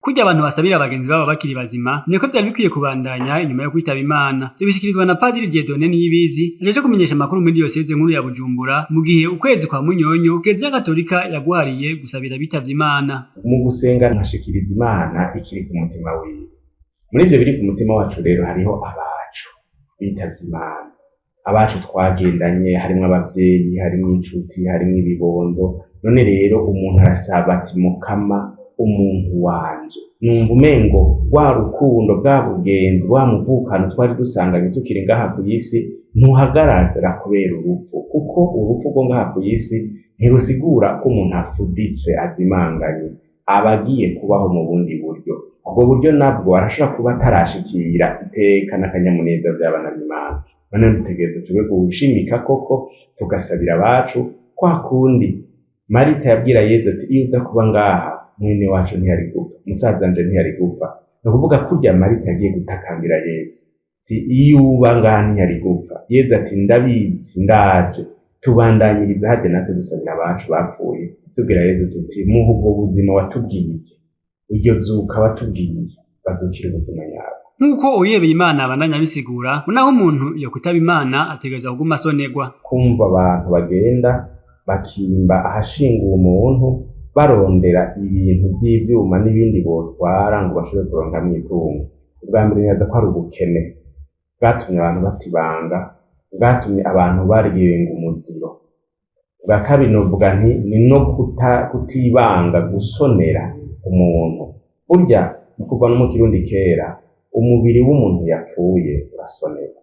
Kurya abantu basabira bagenzi babo bakiri bazima niko vyari bikwiye kubandanya inyuma yo kwitaba Imana. Ivyo bishikirizwa na Padiri Dieudonné Niyibizi ajeje kumenyesha amakuru muri diyoseze nkuru ya Bujumbura, mu gihe ukwezi kwa Munyonyo Kiliziya Gatolika yaguhariye gusabira abitavye Imana. Mu gusenga nkashikiriza Imana ikiri ku mutima wiwe. Muri ivyo biri ku mutima wacu rero hariho abacu bitavye Imana, abacu twagendanye, harimwo abavyeyi, harimwo inshuti, harimwo ibibondo. None rero umuntu arasaba ati: "Mukama, umuntu wanje numva umengo rwa rukundo, bwa bugenzi, wa muvukano twari dusanganye tukiri ngaha kw'isi ntuhagarara kubera urupfu, kuko urupfu rwo ngaha kw'isi ntirusigura ko umuntu afuditse, azimanganye. Aba agiye kubaho mu bundi buryo. Ubwo buryo nabwo arashobora kuba atarashikira iteka n'akanyamuneza vy'abana b'Imana. None dutegereza tube gushimika koko tugasabira abacu, kwa kundi Marita yabwira Yezu ati: 'Iyo uza kuba ngaha, mwene wacu ntiyari gupfa, musaza wanje ntiyari gupfa.' Ni ukuvuga kurya Marita yagiye gutakambira Yezu ati: 'Iyo uba ngaha ntiyari gupfa.' Yezu ati: 'Ndabizi, ndaje.' Tubandanyiriza harya natwe dusabira abacu bapfuye, tubwira Yezu tuti: 'Muha ubwo buzima watubwiye, iryo zuka watubwiye, bazukira ubuzima nyabwo.' Nk'uko uwihebeye Imana abandanya abisigura, naho umuntu yokwitaba Imana ategerezwa kuguma asonerwa. Kumva abantu bagenda bakimba ahashinguwe umuntu, barondera ibintu vy'ivyuma n'ibindi botwara ngo bashobore kuronkamwo itungo. Ubwa mbere nibaza ko ari ubukene bwatumye abantu batibanga, bwatumye abantu barenga umuziro. Ubwa kabiri novuga nti ni no kutibanga gusonera umuntu. Burya kuva no mu Kirundi kera, umubiri w'umuntu yapfuye urasonerwa.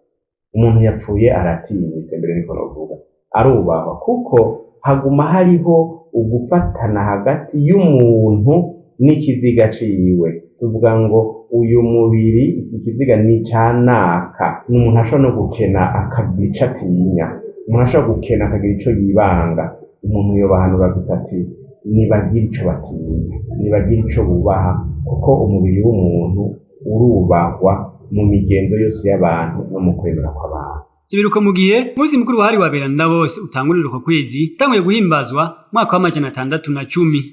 Umuntu yapfuye aratinyitse, mbere niko novuga, arubahwa, kuko haguma hariho ugufatana hagati y'umuntu n'ikiziga ciwe. Tuvuga ngo uyu mubiri, iki kiziga ni icanaka. Ni umuntu ashobora no gukena akagira ico atinya, umuntu ashobora gukena akagira ico yibanga. Umuntu yobahanura gusa ati: "Nibagire ico batinya, nibagire ico bubaha, kuko umubiri w'umuntu urubahwa mu migenzo yose y'abantu no mu kwemera kw'abantu." Ivyo biruko mu gihe umunsi mukuru wahariwe aberanda bose utangurira uko kwezi, utanguye guhimbazwa mwaka wa 610.